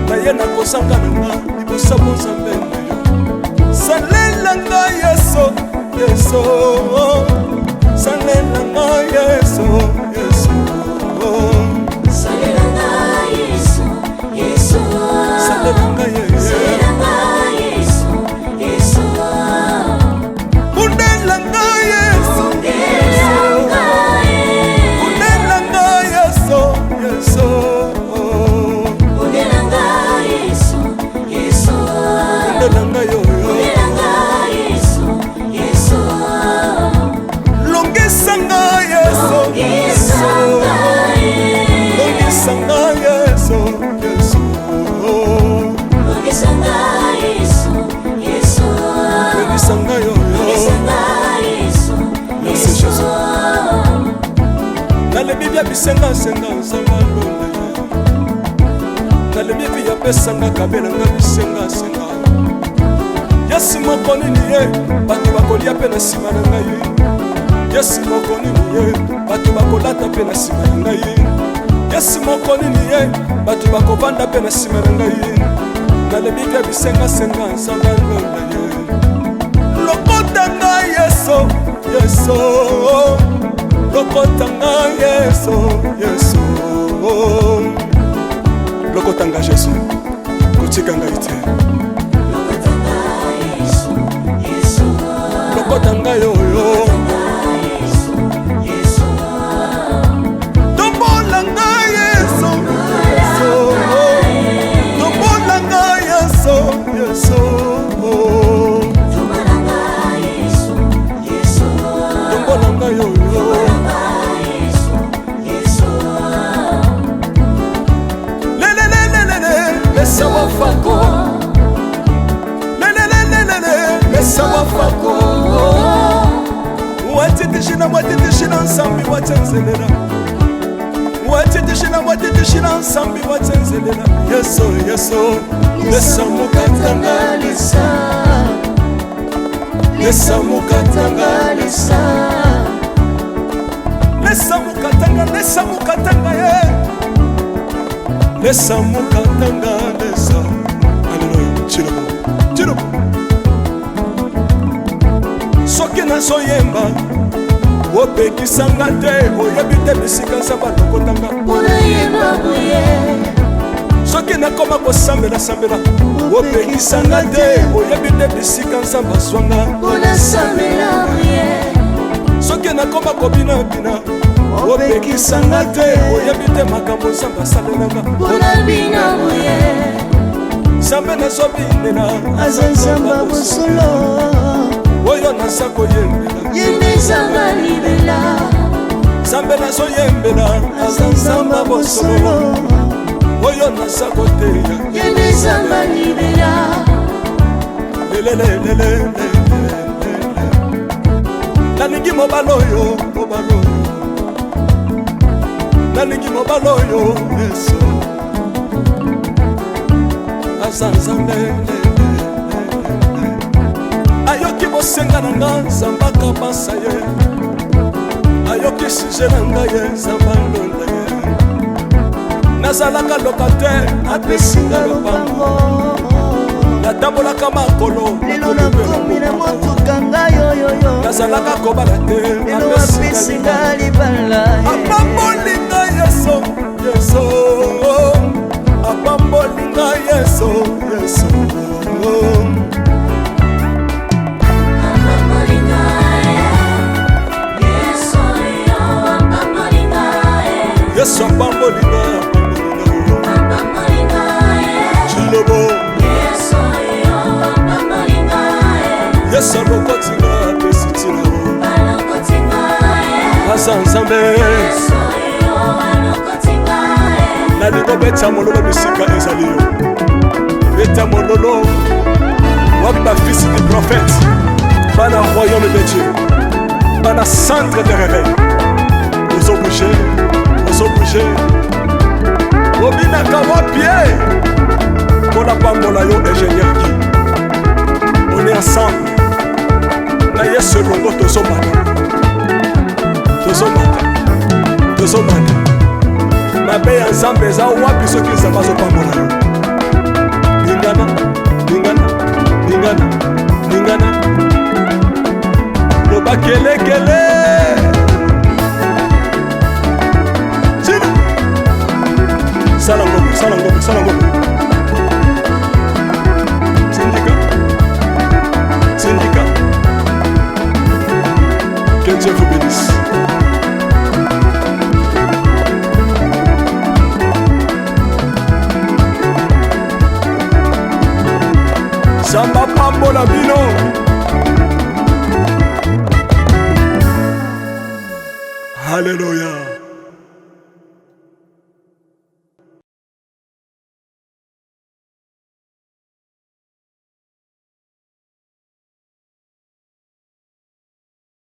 Speaker 6: naye na kozanga na nga libosa bonzambe na yo. Salela nga Yesu, Yesu, salela nga Yesu, Yesu,
Speaker 18: Salela nga Yesu, Yesu.
Speaker 6: Salela nga Yesu,
Speaker 18: Salela nga Yesu, Yesu.
Speaker 6: Bundela nga Yesu,
Speaker 18: Bundela
Speaker 6: bundela
Speaker 18: nga
Speaker 6: nga Yesu, Yesu,
Speaker 18: Bundela nga Yesu, Yesu.
Speaker 6: Bundela nga yo,
Speaker 18: Bundela nga Yesu, Yesu.
Speaker 6: Longisa nga Yesu,
Speaker 18: Longisa nga
Speaker 6: longisa nga Yesu, Yesu,
Speaker 18: Longisa nga Yesu, Yesu.
Speaker 6: Longisa nga yo,
Speaker 18: Longisa nga Yesu,
Speaker 6: Merci
Speaker 18: Yesu.
Speaker 6: Jésus. Nalebi bia bisengasenga nzambe alola ye, nalebi vi apesanga kabelanga bisengasenga. Yesu moko nini ye bato bakolia mpe na nsima na ngai, Yesu moko nini ye bato bakolata mpe na nsima na ngai, Yesu moko nini ye bato bakovanda mpe na nsima na ngai. Nalebi bia bisengasenga nzambe alola ye, lokota ngai Yesu, Yesu, lokota ngai Yesu, Yesu, lokota ngai Yesu, kotika ngai te, lokota ngai oyo, tombola ngai Yesu, Yesu, tombola ngai Yesu, Yesu,
Speaker 18: Tombola nga Yesu, Yesu.
Speaker 6: Tombola ngai oyo,
Speaker 18: Yesu, Yesu.
Speaker 6: Lelelelelele lesa wafako, lelelelelele lesa wafako, watitishina watitishina nsambi watenzelela, watitishina watitishina nsambi watenzelela. Yesu, Yesu, lesa mukatanga lesa, lesa mukatanga lesa, lesa mukatanga, lesa mukatanga ye, lesa mukatanga lesa. Aleluya chilobo chilobo. Soki nazoyemba opekisanga te, oyebi te bisika nzambe alokotanga.
Speaker 18: Unayemba boye.
Speaker 6: Soki nakoma kosambela-sambela opekisanga te, oyebi te bisika nzambe azwanga.
Speaker 18: Unasambela boye.
Speaker 6: Soki nakoma kobinabina opekisanga te, oyebi te makambo nzambe asalelanga.
Speaker 18: Unabina boye.
Speaker 6: Nzambe nazobinela
Speaker 17: aza nzambe ya bosolo,
Speaker 6: oyo naza koyembela
Speaker 18: Ye nde nzambe libela.
Speaker 6: Nzambe nazoyembela aza nzambe ya bosolo, oyo naza koteya
Speaker 18: Ye nde nzambe libela.
Speaker 6: Lelelelelele nalingi mobali oyo, mobali oyo nalingi, mobali oyo Yesu aza nzambe, ayoki bosenga na nga nzambe akabasa ye, ayoki sujet na ngai ye nzambe alola ye. Nazalaka locataire, apesi nga lopango. Natambolaka makolo,
Speaker 17: lelo nakomi na motuka ngai yoyoyo.
Speaker 6: Nazalaka kobala te,
Speaker 17: lelo apesi nga libala.
Speaker 6: Apamboli ngai Yesu, Yesu apamboli ngai, Yesu, Yesu. Yesu apamboli ngai, apamboli ngai Chilobo. Yesu alokoti ngai, apesi ntina aza Nzambe. Nalingi obeta mololo bisika ezali yo, beta mololo. Wapi bafils du prophète, bana royaume de Dieu, bana centre de réveil? Ozobouge, ozobouge, obinaka wapi ye? Mpona pambola yo, ingénieur Guy. On est ensemble na Yesu elongo, tozomata, tozomata, tozomata. Mabe ya Nzambe eza wapi soki Nzambe azopambola yo? Lingana, lingana, lingana, lingana, loba kelekele. Tina sala ngombe, sala ngombe, sala ngombe. Tindika, tindika. Que Dieu vous bénisse. Nzambe apambola bino. Halleluya.